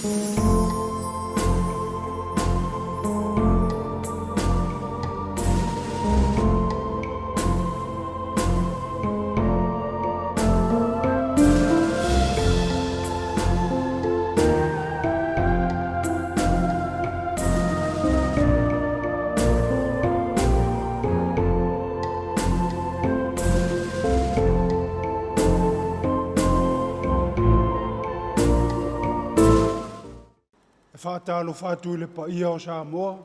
E faatalofa atu i le paia o Samoa,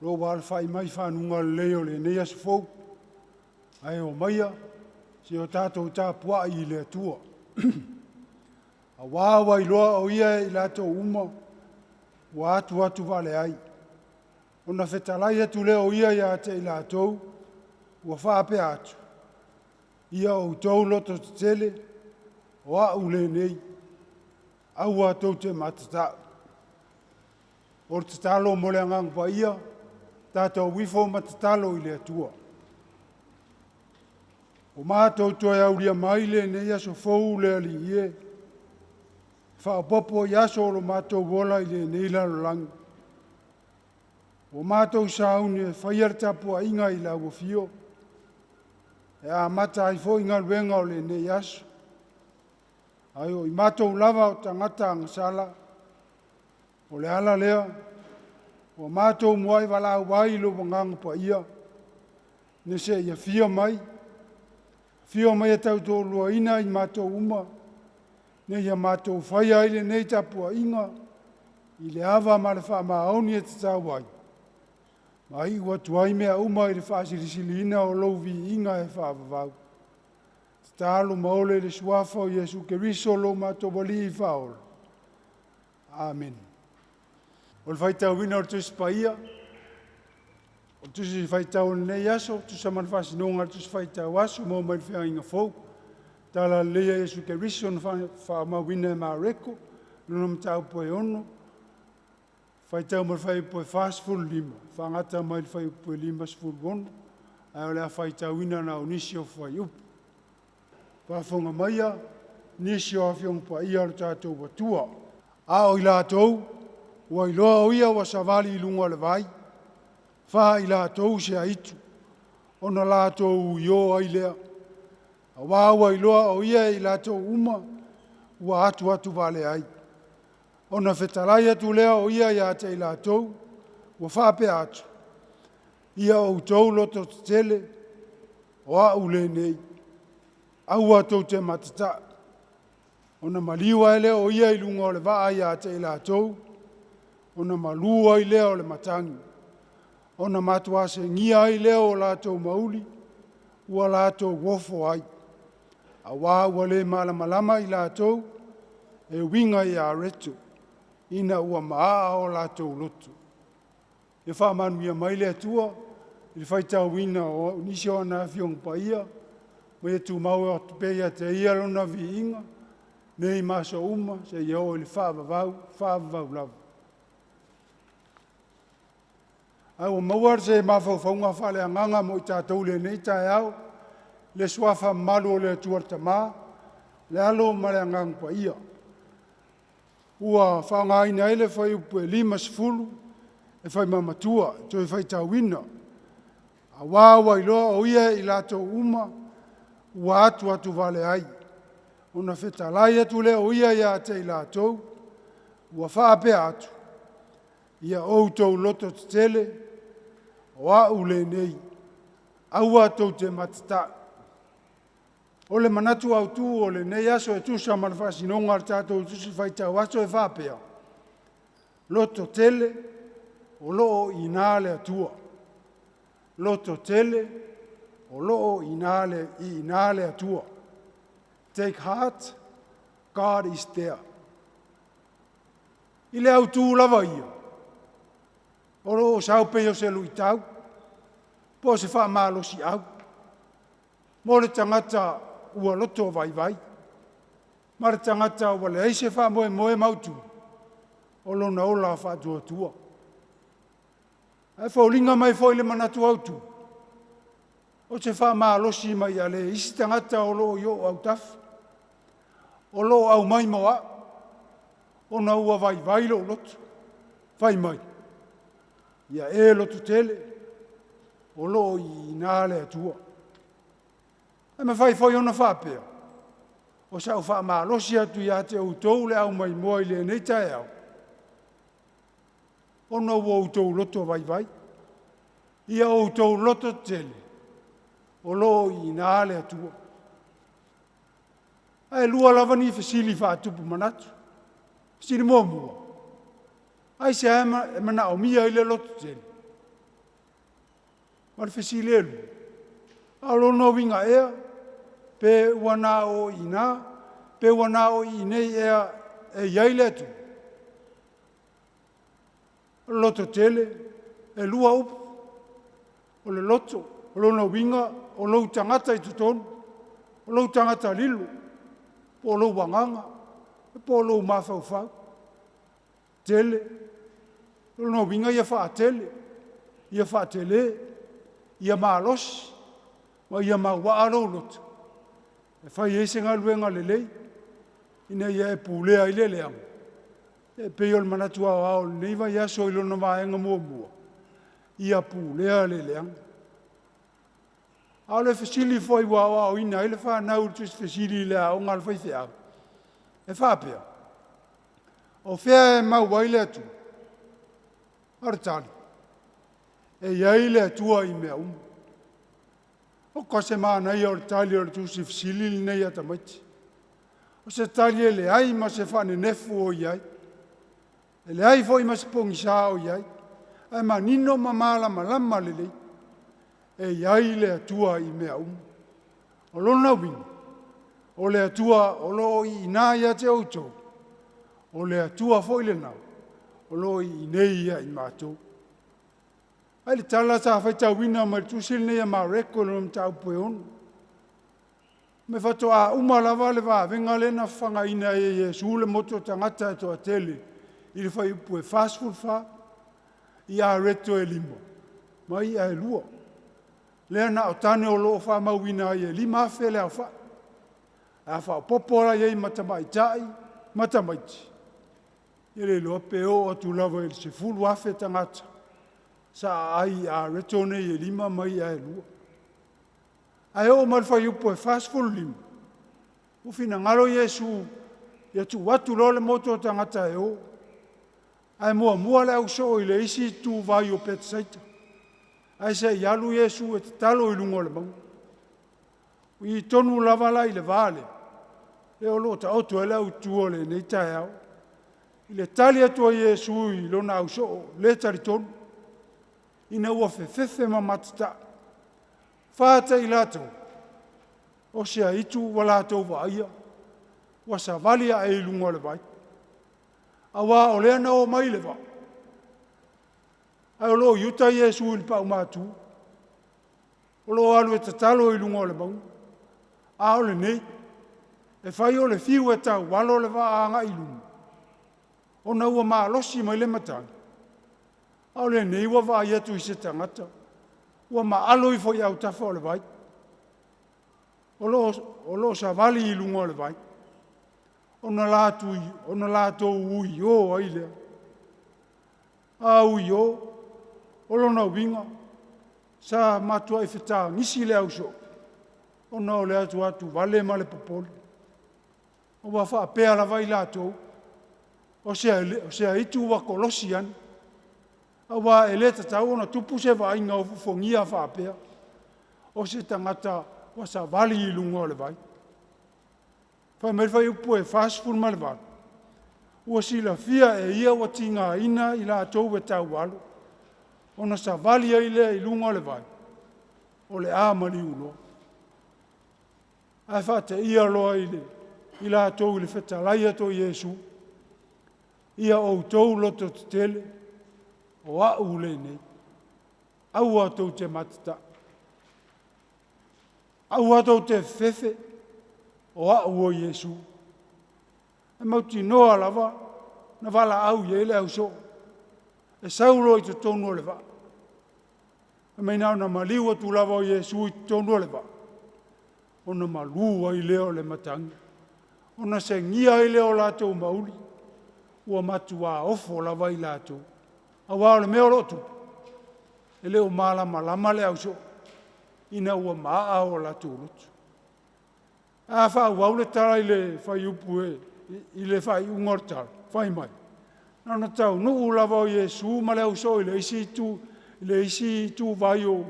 lo ua alafai mai i fanuga lelei o lenei aso fou, ae omaia se i o tatou tapuai i le Atua. Aua ua iloa o Ia e i latou uma ua atuatu vale ai. Ona fetalai atu lea o Ia ia te i latou ua faapea atu, Ia outou loto tetele, o a'u lenei, aua tou te matata'u. O le tatalo mo le Agaga Paia, tatou ifo ma tatalo i le Atua. Ua matou toe aulia mai lenei aso fou le Alii e, faaopoopo i aso o lo matou ola i lenei lalolagi. Ua matou sauni e faia le tapuaiga i lau afio, e amata ai foi galuega o lenei aso. Ae o i matou lava o tagata agasala, o le ala lea ua matou muai valaau ai i lou Agaga Paia, ina se i afio mai, afio mai e tautoaluaina i matou uma, ina ia matou faia ai lenei tapuaiga i le ava ma le faamaoni e tatau ai, ma iu atu ai mea uma i le faasilisiliina o lou viiga e faavavau. Tatalo ma ole i le Suafa o Iesu Keriso lo matou Alii Faaola. Amene. O le faitauina o le Tusi Paia, o le Tusi Faitau o lenei aso, tusa ma le faasinoga o le Tusi Faitau Aso mo mai le Feagaiga Fou. Tala Lelei a Iesu Keriso na faamauina e Mareko, lona mataupu e 6, faitau mai le fuaiupu e 45, faagata mai le fuaiupu e 56, ae o le a faitauina na o nisi o fuaiupu. Faafofoga maia nisi o Afioga Paia a lo tatou Atua. A o i latou ua iloa o ia ua savali i luga o le vai, fa i latou se aitu, ona latou uiō ai lea, aua ua iloa o ia e i latou uma ua atuatu vale ai. Ona fetalai atu lea o ia ia te i latou, ua faapea atu, Ia outou loto tetele, o a'u lenei, aua tou te matata'u. Ona maliu ae lea o ia i luga o le vaa ia te i latou, ona malū ai lea o le matagi, ona matuasegia ai lea o latou mauli, ua latou ofo ai, aua ua le malamalama i latou e uiga ia Areto, ina ua maaa o latou loto. Ia faamanuia mai le Atua i le faitauina o nisi o ana Afioga Paia, ma ia tumau atu pea ia te Ia Lona viiga, nei ma aso uma, seia oo i le faavavau, faavavau lava. Ae ua maua se mafaufauga faaleagaga mo i tatou i lenei taeao, le suafa mamalu o le Atua le Tama, le Alo ma le Agaga Paia. Ua faaaogaina ai le fuaiupu e 50 e faimamatua, toe faitauina, aua ua iloa o ia e i latou uma ua atuatu vale ai, ona fetalai atu lea o ia ia te i latou, ua faapea atu, Ia outou loto tetele, o a'u lenei, aua tou te matata'u. O le manatu autu o lenei aso e tusa ma le faasinoga a le tatou Tusi Faitau Aso e faapea, Loto tele, o lo o i ina le Atua. Loto tele, o lo o i ina le, i ina le Atua. Take heart, God is there. I le autū lava ia, o lo o sau pei o se luitau, po o se faamalosiau, mo le tagata ua loto vaivai, ma le tagata ua leai se faamoemoe mautu o lona ola faatuatua. Ae foliga mai foi le manatu autu, o se faamalosi mai a le isi tagata o lo o i ou autafa, o lo o aumai mo au, Ona ua vaivai lou loto, fai mai, Ia e lototele, o lo o i ina le Atua. E mafai foi ona faapea, o sau faamalosi atu ia te outou le aumaimoa i lenei taeao, ona ua outou loto vaivai. Ia outou loto tetele, o lo o i ina le Atua. Ae lua lava ni fesili faatupu manatu. Fesili muamua, aisea e manaomia ai le lototele? Ma le fesili e lua, a o lona uiga ea, pe ua na o i ina, pe ua na o i inei ea e i ai le Atua? O le lototele, e lua upu. O le loto, o lona uiga o lou tagata i totonu, o lou tagata lilo, po o lou agaga, po o lou mafaufau. Tele, o lona uiga ia faatele, ia faatele, ia malosi, ma ia mauaa lou loto e fai ai se galuega lelei ina ia e pulea ai le leaga. E pei o le manatu aoao o lenei vaiaso i lona vaega muamua, ia pulea le leaga. A o le fesili foi ua aoaoina ai le fanau i le tusi fesili i le aoga a le faifeau, e faapea, o fea e mau ai le Atua? O le tali, e i ai le Atua i mea uma. Oka se manaia o le tali o le tusi fesili lenei a tamaiti. O se tali e leai ma se faanenefu o i ai. E leai foi ma se pogisa o i ai, ae manino ma malamalama lelei. E i ai le Atua i mea uma. O lona uiga, o le Atua o lo o i ina ia te outou, o le Atua foi lena o lo o i inei ia i matou. Ae le tala sa faitauina mai le tusi lenei a Mareko i lona mataupu e 6. Me faatoa uma lava le vavega lea na fafagaina ai e Iesu le motu o tagata e toatele i le fuaiupu e 44, i areto e 5 ma i'a e 2. Lea na o tane o lo o faamauina ai e 5,000 le aofai. A faaopoopo la i ai ma tamaitai ma tamaiti, e le iloa pe oo atu lava i le 10,000 tagata sa aai i areto nei e 5 ma i'a e 2. Ae oo mai i le fuaiupu e 45, ua finagalo Iesu ia tuu atu loa le motu o tagata e o, ae muamua le ausoo i le isi ituvai o Petesaita, ae se i alu Iesu e tatalo i luga o le mauga. O i tonu lava la i le va lea, lea o lo o taoto ai le autu o lenei taeao. I le tali atu a Iesu i lona ausoo le talitonu, ina ua fefefe ma matatai, fata i latou, o se aitu ua latou vaaia, ua savali ae i luga o le vai. Aua o lea na o mai le vaa, ae o lo o i uta Iesu i le paumatu. O lo o alu e tatalo i luga o le mauga. A o lenei, e fai o le fiu e taualo le vaa agai i luma, ona ua malosi mai le matagi, a o lenei ua vaai atu i se tagata ua maalo ifo i autafa o le vai, o lo o savali i luga o le vai, ona latou uiō ai lea. A uiō, o lona uiga, sa matuai fetagisi le ausoo ona o le atuatuvale ma le popole. Ua faapea lava i latou, o se aitu ua kolosi ane, aua e le tatau ona tupu se vaaiga ofoofogia faapea, o se tagata ua savali i luga o le vai. Fai mai le fuaiupu e 48, ua silafia e ia ua tigaina i latou e taualo, ona savali ai lea i luga o le vai, o le a maliu loa. Ae faateia loa i latou i le fetalai atu o Iesu, ia outou lototetele, o au lenei. Aua tou te matatai. Aua tou te fefefe, o au o Iesu. E mautinoa lava na valaau i ai le ausoo, e sau loa i totonu o le vaa. Fai mai na ona maliu atu lava o Iesu i totonu o le vaa, ona malu ai lea o le matagi, ona segia ai lea o latou mauli. Ua matuā ofo lava i latou, auā o le mea o lo o tupu, e le o malamalama le ausoo, ina ua maaa o latou loto. A faaauau le tala i le fuaiupu i le faaiuga o le tala, fai mai, na ona taunuu lava o Iesu ma le ausoo i le isi itu, i le isi ituvai o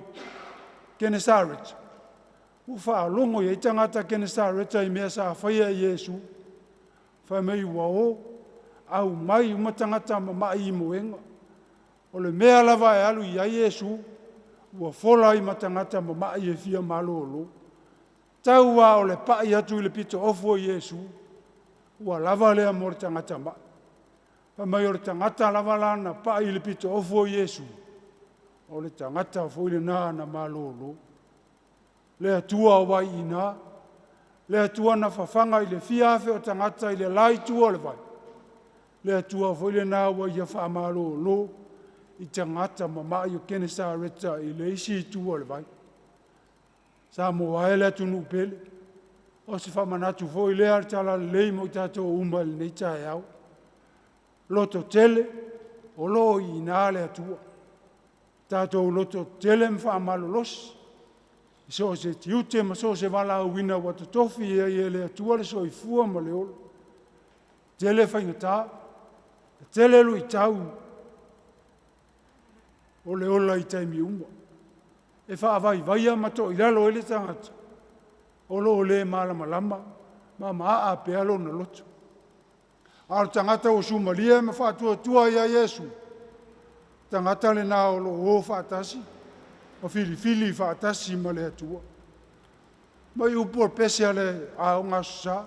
Kenesareta, ua faalogo i ai tagata Kenesareta i mea sa faia e Iesu. Fai mai ua o, aumai uma tagata mama'i i moega. O le mea lava e alu i ai Iesu, ua fola ai ma tagata mama'i e fia malolo. Tau lava o le pai atu i le pitoofu o Iesu, ua lava lea mo le tagata ma'i. Fai mai o le tagata lava la na pai i le pitoofu o Iesu, o le tagata foi lena na malolo. Le Atua ua i ina, le Atua na fafaga i le fia afe o tagata i le la itu o le vai, le Atua foi lena ua ia faamalolo i tagata mama'i o Kenesareta i le isi itu o le vai. Samoa e le atunuu pele, o se faamanatu foi lea o le Talalelei mo i tatou uma i lenei taeao. Loto tele, o lo o i ina le Atua. Tatou loto tele ma faamalolosi, i so o se tiute ma so o se valaauina ua totofi ai e le Atua le soifua ma le ola. Tele faigata, e tele luitau o le ola i taimi uma. E faavaivaia ma toilalo ai le tagata o lo o le malamalama ma maaa pea lona loto. A o le tagata ua sumalie ma faatuatua ia Iesu, tagata lena o lo o o faatasi ma filifili faatasi ma le Atua. Mai upu o le pese a le Aoga Aso Sa,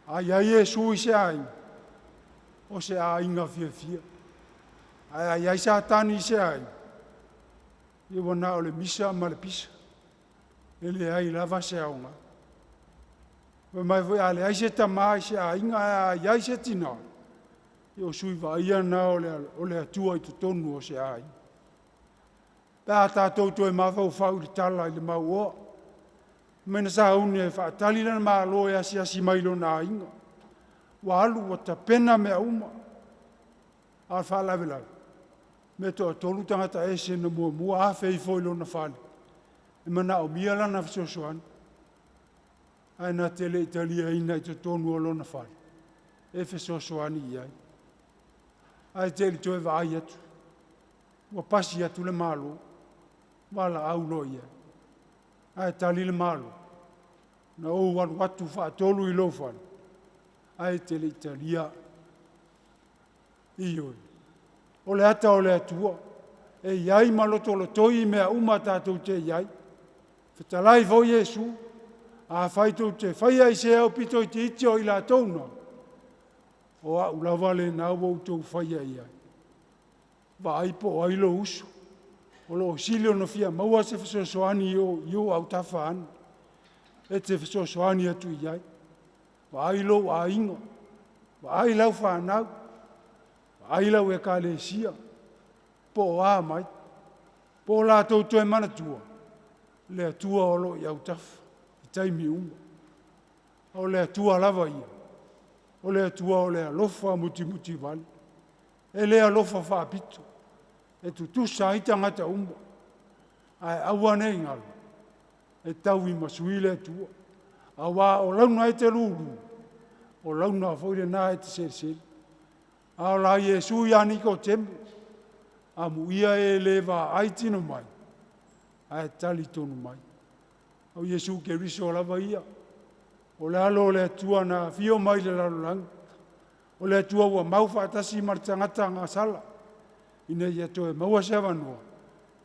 a i ai Iesu i se aiga, o se aiga fiafia. Ae a i ai Satani i se aiga, ia ua na o le misa ma le pisa, e leai lava se aoga. Fai mai foi a leai se tama i se aiga ae a i ai se tinā, ia o sui vaaia na o le Atua i totonu o se aiga. Pe a tatou toe mafaufau i le tala i le mauoa, mai na sauni e faatali lana malo e asiasi mai i lona aiga. Ua alu ua tapena mea uma, a o le faalavelave, me toatolu tagata ese na muamua afe ifo i lona fale, e manaomia lana fesoasoani. Ae na te le i taliaina i totonu o lona fale, e fesoasoani i ai. Ae te i toe vaai atu, ua pasi atu le Malo, valaau loa i ai. Ae tali le Malo, na ou alu atu faatolu i lou fale, ae te le i talia au. Ioe, o le ata o le Atua, e i ai ma lotolotoi mea uma tatou te i ai. Fetalai foi Iesu, afai tou te faia i se aupito itiiti o i latou na, o au lava lena ua outou faia i ai. Vaai po o ai lou uso, o lo o sili ona fia maua se fesoasoani i ou autafa ane, e te fesoasoani atu i ai. Vaai lou aiga, vaai lau fanau, vaai lau ekalesia, po o a mai, po o latou toe manatua, le Atua o lo o i autafa i taimi uma. O le Atua lava ia, o le Atua o le alofa mutimutivale, e le alofa faapito, e tutusa ai tagata uma, ae aua ne i galo, e tauimasui le Atua. Auā o launa e te lulu, o launa foi lena e te selesele. A o la Iesu ia Nikotemo, amuia e le vaai tino mai, ae talitonu mai. O Iesu Keriso lava ia, o le alo o le Atua na afio mai i le lalolagi, o le Atua ua mau faatasi ma le tagata gasala, ina ia toe maua se avanoa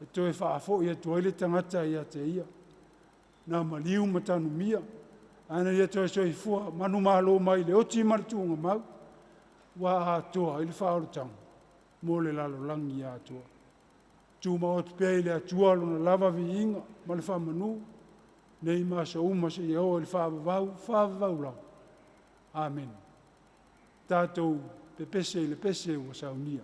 e toe faafoi atu ai le tagata ia te ia. Na maliu ma tanumia, ae na ia toe soifua manumalo mai le oti ma le tuugamau, ua atoa ai le faaolataga mo le lalolagi atoa. Tumaoti pea i le Atua lona lava viiga ma le faamanu, nei ma aso uma seia oo i le faavavau, faavavau lava. Amene. Tatou pepese i le pese ua saunia.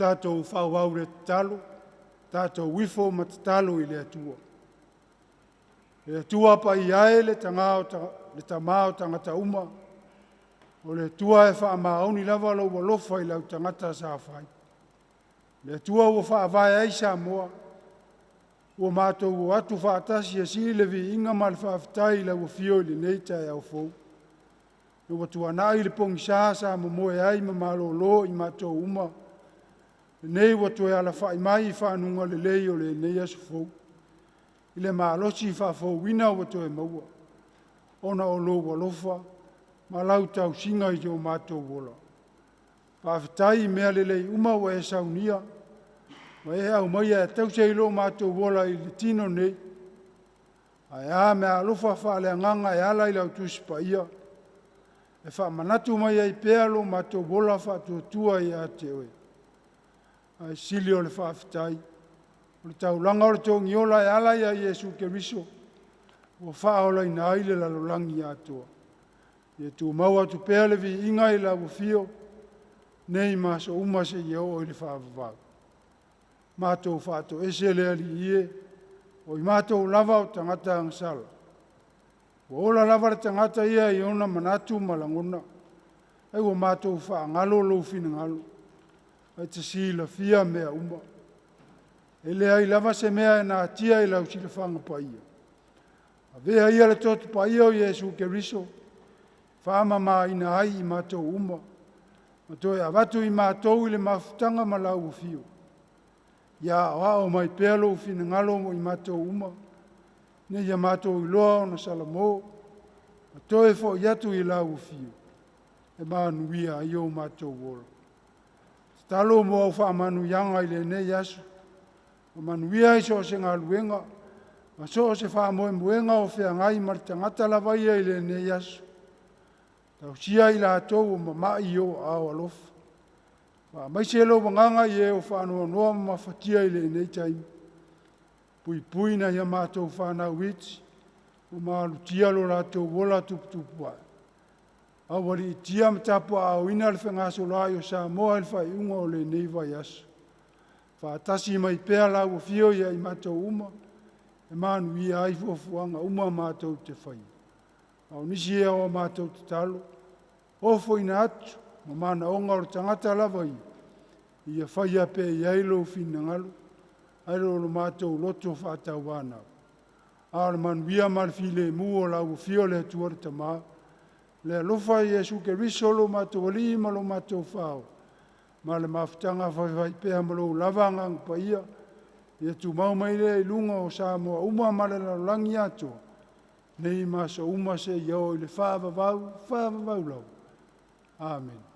Tatou faaauau le tatalo, tatou ifo ma tatalo i le Atua. Le Atua paia e le Tama o tagata uma, o le Atua e faamaoni lava lou alofa i lau tagata sa fai. Le Atua ua faavae ai Samoa, ua matou o atu faatasi e sii le viiga ma le faafetai i lau afio i lenei taeao fou. Ina ua tuanai le pogisa sa momoe ai ma malolo i matou uma, lenei ua toe alafai mai i faguga lelei o lenei aso fou, i le malosi faafouina ua toe maua, ona o lou alofa ma lau tausiga i so matou ola. Faafetai i mea lelei uma ua e saunia ma e aumaia e tausi ai lo matou ola i le tino nei. Ae a meaalofa faaleagaga e ala i lau Tusi Paia, e faamanatu mai ai pea lo matou ola faatuatua ia te Oe. Ae sili o le faafetai, o le taulaga o le togiola e ala ia Iesu Keriso ua faaolaina ai le lalolagi atoa. Ia tumau atu pea le viiga i lau afio nei ma aso uma seia oo i le faavavau. Matou faatoese le Alii e, o i matou lava o tagata agasala. Ua ola lava le tagata ia i ona manatu ma lagona, ae ua matou faagalo lou finagalo, ae te silafia mea uma. E leai lava se mea e natia i lau silafaga paia. Avea ia le toto paia o Iesu Keriso, faamamaina ai i matou uma, ma toe avatu i matou i le mafutaga ma lau afio. Ia aoao mai pea lou finagalo mo i matou uma, ina ia matou iloa ona salamo, ma toe foi atu i lau afio, e manuia ai o matou ola. Tatalo mo au faamanuiaga i lenei aso, ma manuia i so o se galuega, ma so o se faamoemoega o feagai ma le tagata lava ia i lenei aso. Tausia i latou o mamai i ou aao alofa. Faamaise lou agaga i e o faanoanoa ma mafatia i lenei taimi. Puipui nai a matou fanau iti, ua malutia lo latou ola tuputupuae. Aualiitia ma tapuaaoina le fegasoloai o Samoa i le faaiuga o lenei vaiaso. Faatasi mai pea lau afio ia i matou uma, e manuia ai fuafuaga uma matou te faia. A o nisi ia o a matou tatalo, ofoina atu ma manaoga o le tagata lava ia, ia faia pea i ai lou finagalo, ae le o lo matou loto faatauanau. A o le manuia ma le filemu o lau afio le Atua le Tama, le alofa i Iesu Keriso lo matou Alii ma lo matou Faaola, ma le mafutaga faifaipea ma lou lava Agaga Paia, ia tumau mai lea i luga o Samoa uma ma le lalolagi atoa, nei ma aso uma seia oo i le faavavau, faavavau lava. Amene.